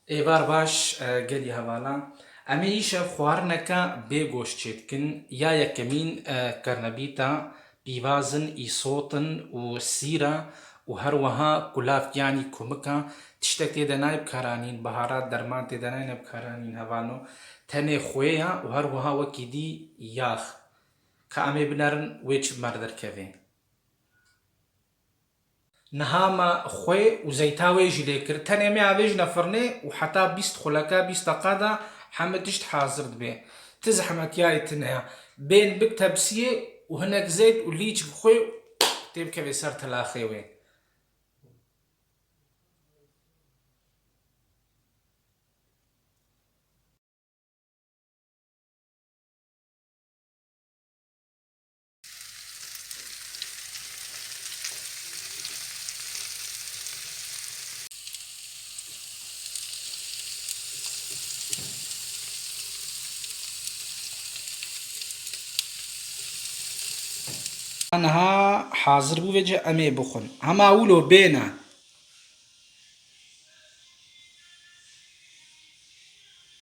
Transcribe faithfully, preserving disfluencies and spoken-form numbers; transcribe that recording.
Êvar baş, e, gelî hevalan. Em ê îşev xwarineke bê goşt çêdikin. Ya yekemîn, e, kernebîta, pîvazin, îsotin û sîra û her wiha kulav, yanî kumika. Tiştek tê de nayê bikaranîn, biharat, derman tê de nayne bikaranîn hevalno. Tenê xwê ya û her wiha wekî dî yax. Ka em ê binerin wê çi bi me re derkeve. Niha me xwê û zeyta wê jî lê kir. Tenê me avêjine firnê û heta bîst xuleka, bîst deqa de heme tişt hazir dibe. Ti zehmetiyayê tune ya. Bên bik tepsiyê û hinek zeyt û lîç bi xwê tê bikeve ser tilaxê wê. Niha hazir bû, vêce em ê bixwin. Hema wilo bêne.